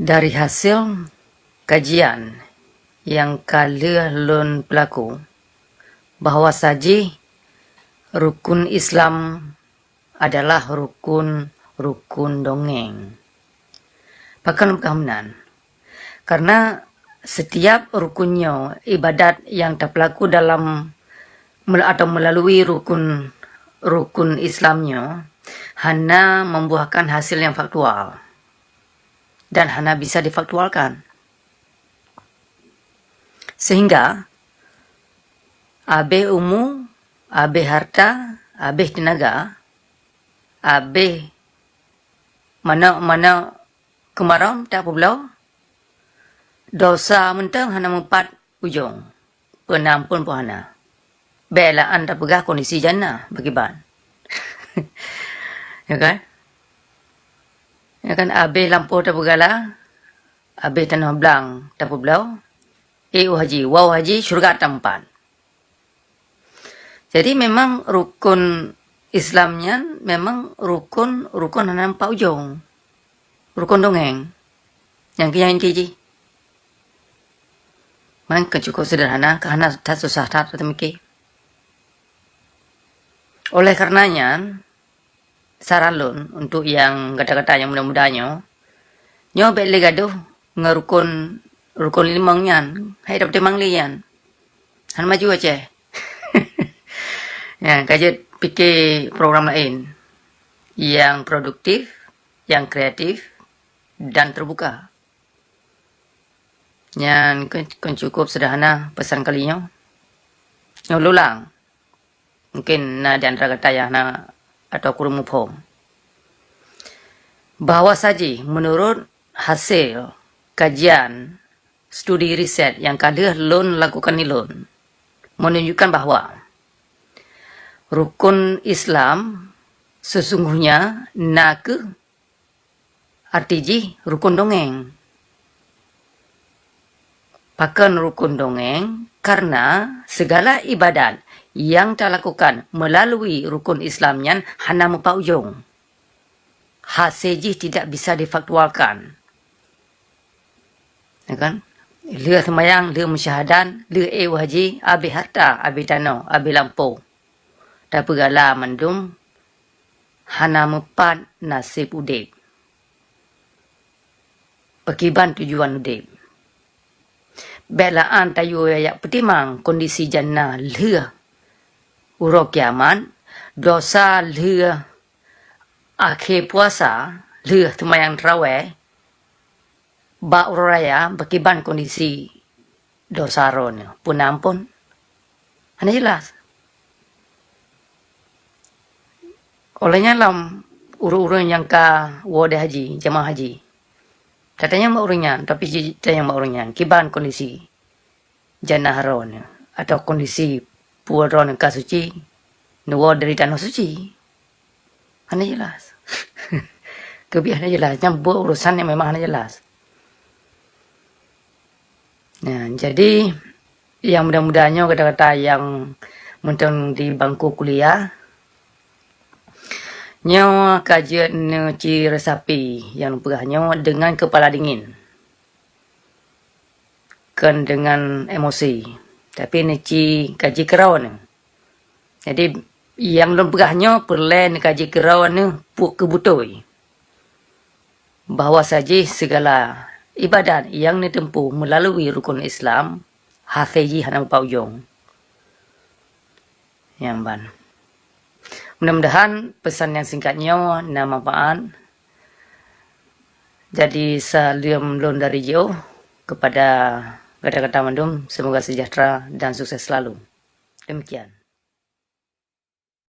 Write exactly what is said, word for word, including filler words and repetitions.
Dari hasil kajian nyang ka lheueh lôn peulaku, bahwa sajih rukun Islam adalah rukun-rukun dongeng. Pakon lôn peugah meunan? Karena setiap rukun nyoe ibadat nyang tapeulaku dalam mel-, atau melalui rukun, rukun Islam nyoe hana membuahkan hasil nyang faktual dan hana bisa difaktualkan. Sehingga abéh umu, abéh harta, abéh teunaga, abéh manök-manök keumarom tapeubloe, dosa mantong hana meupat ujong, peunampon pun hana. Bèk laan tapeugah kondisi jannah beukiban. Ya kan? Ya kan, abéh lampôh tapeugala, abéh tanoh blang tapeubloe, éh u haji, woe u haji, syeuruga tameupat. Jadi memang rukun Islam nyan memang rukun, rukun hana nampak ujong. Rukun dongeng. Nyang keu nyang inti jih. Man ka cukup sederhana, ka hana that susah that teumiki. Oleh karena nyan, saran lôn untuk nyang gata-gata nyang muda-muda nyoe, nyoe bèk lé gadoh ngon rukun, rukun limong nyan, hai dap timang lé nyan. Hana maju Aceh. Ya, ka jeuet pike program laén nyang produktif, nyang kreatif, dan terbuka. Nyan kon, kon cukup sederhana pesan kali nyoe. Nyoe ulang. Mungkin na di antara gata nyang na atau kureueng muphom. Bahwa sajih menurut hasil kajian studi riset nyang ka lheueh lôn lakukan lé lôn, menunjukkan bahwa rukun Islam sesungguhnya na kheueh arti jih rukun dongeng. Pakon rukun dongeng? Karena segala ibadat nyang talakukan melalui rukun Islam nyan hana meupat ujong. Hasé jih tidak bisa difaktualkan. Ya kan? Lheueh seumayang, lheueh meusyahadat, lheueh éh u haji, abéh harta, abéh tanoh, abéh lampôh. Tapeugala mandum, hana meupat naseb udeb. Pakriban tujuan udeb? Bèk laan tayue jak peutimang kondisi jannah lheueh uroe kiamat, dosa lheueh akhé puasa, lheueh seumayang tarawèh, bak uroe raya, pakriban kondisi dosa droeneuh, peue na ampôn? Hana jeulaih. Óh lheueh nyan lam ureueng-ureueng nyang ka woe di haji, jamaah haji, tatanyong bak ureueng nyan, tapi ji-, tanyong bak ureueng nyan, kiban kondisi jannah droeneuh, atau kondisi peue droeneuh ka suci, neuwoe dari tanoh suci? Hana jeulaih. Keubiet hana jeulaih. Nyan buet urosan nyang memang hana jeulaih. Nah, jadi, nyang muda-muda nyoe, gata-gata nyang mantong di bangku kuliah, nyoe ka jeuet neuci resapi nyang lôn peugah nyoe deungon keupala dingin, kon deungon emosi, tapi neuci kaji keudroe neuh. Jadi, nyang lôn peugah nyoe peureulèe neukaji keudroe neuh peuet keu beutôi, bahwa sajih sigala ibadat nyang neuteumpuh meulalui rukon Islam, hasé jih hana meupat ujong. Nyan ban. Mudah-mudahan pesan nyang singkat nyoe na manfaat. Jadi, saleuem lôn dari jiôh kepada gata-gata mandum, semoga sejahtera dan sukses selalu. Demikian.